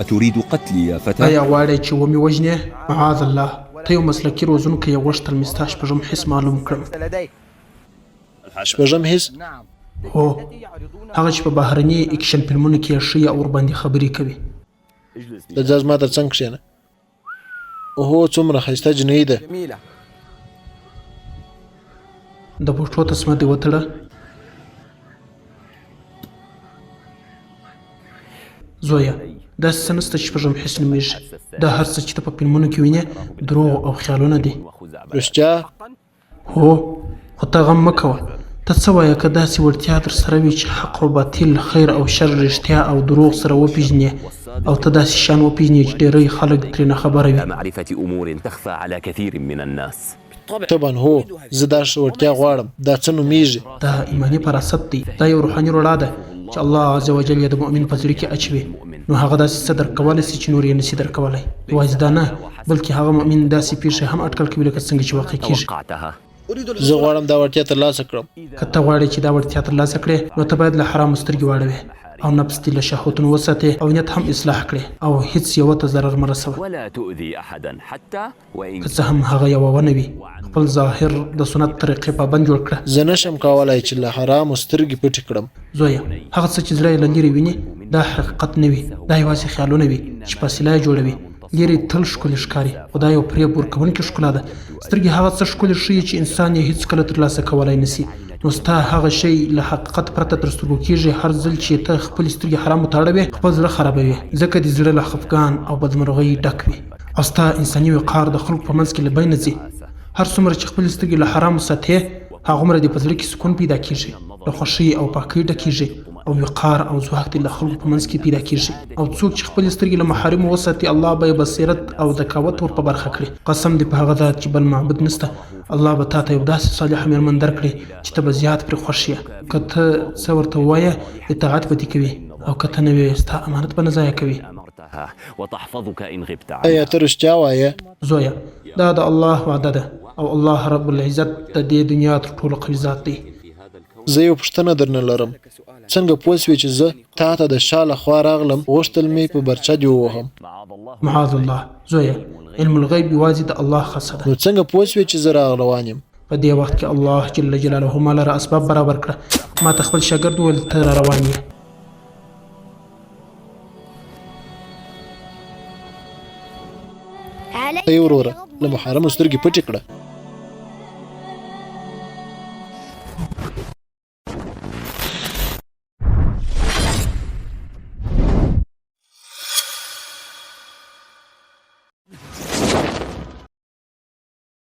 أتريد قتلي يا فتى؟ ایا غواړې چې ومې وژنې؟ معاذ الله، ته یو مسلکي روزونکی یې، غوښتل مې ستا شپږم حس معلوم کړم. شپږم حس؟ هو، هغه چې په بهرني اکشن فلمونو کې یې ښيي او ورباندې خبرې کوي. راځه زما تر څنګ کښېنه. اوهو، څومره ښایسته جینۍ ده. د بوټو تسمه دې وتړه. زویه، داسې څه نشته چې شپږم حس نومېږي. دا هر څه چې ته په فلمونو کې وینې، دروغ او خیالونه دي. رښتیا؟ هو، خو ته غم مه کوه. ته څه وایې که داسې وړتیا درسره وي چې حق او باطل، خیر او شر، رښتیا او دروغ سره وپېژنې او ته داسې شیان وپېژنې چې ډېری خلک ترې ناخبره وي؟ طبعا هو، زه دا وړتیا غواړم. دا څه نومېږي؟ دا ایماني فراست دی. دا یو روحاني رڼا ده چې الله عز وجل یې د مؤمن په زړه کې اچوي، نو هغه داسې څه درک کولی شي چې نور یې نشي درک کولی. یوازې دا نه، بلکې هغه مؤمن داسې پېښې هم اټکل کوي لکه څنګه چې واقع کېږي. زه غواړم دا وړتیا ترلاسه کړم. که ته غواړې چې دا وړتیا ترلاسه کړې، نو ته باید له حرامو سترګې واړوې او نفس دې له شهوتونو وساتې او نیت هم اصلاح کړې او هیڅ یوه ته ضرر مه رسوه. که څه هم هغه یوه ونه وي. خپل ظاهر د سنت طریقې پابند جوړ کړه. زه نه شم کولای چې له حرامو سترګې پټې کړم. زویه! هغه څه چې زړه یې له لیرې ویني، دا حقیقت نه وي، دا یوازې خیالونه وي چې فاصله یې جوړوي. لیرې تل ښکلې ښکاري، خو دا یو فریب ورکوونکې ښکلا ده. سترګې هغه څه ښکلي ښيي چې انسان یې هیڅکله ترلاسه کولای نه شي. نو ستا هغه شی له حقیقت پرته تر سترګو کیږي، هر ځل چې ته خپلې سترګې حرامو ته اړوې، خپل زړه خرابوې، ځکه دې زړه له خفګان او بدمرغۍ ډک وي او ستا انساني وقار د خلکو په منځ کې له بینه ځي. هر څومره چې خپلې سترګې له حرامو ساتې، هغومره دې په زړه کې سکون پیدا کیږي، له خوښۍ او پاکۍ ډکیږي او وقار او ځواک دې له خلکو په منځ کې پیدا کیږي. او څوک چې خپلې سترګې له محارمو وساتي، الله به یې بصیرت او ذکاوت ور په برخه کړي. قسم دې په هغه ذات چې بل معبود نشته، الله به تاته یو داسې صالحه مېرمن درکړي چې ته به زیات پرې خوښ یې. که ته څه ورته ووایې اطاعت به دې کوي او که ته نه وې ستا امانت به نه ضایع کوي. ایا ته رښتیا وایې؟ زویه! دا د الله وعده ده او الله رب العزت د دې دنیا تر ټولو قوي ذات دی. زه یوه پوښتنه درنه لرم، څنګه پوه شوې چې زه تاته د شا له خوا راغلم، غوښتل مې په برچه دې ووهم؟ معاذ الله! زویه! علم الغیب یوازې د الله خاصه ده. نو څنګه پوه شوې چې زه را روان یم؟ په دې وخت کې الله جل جلاله ما لره اسباب برابر کړه، ما ته خپل شاګرد وویل، ته را روان یې. ای وروره! له محارمو سترګې پټې کړه.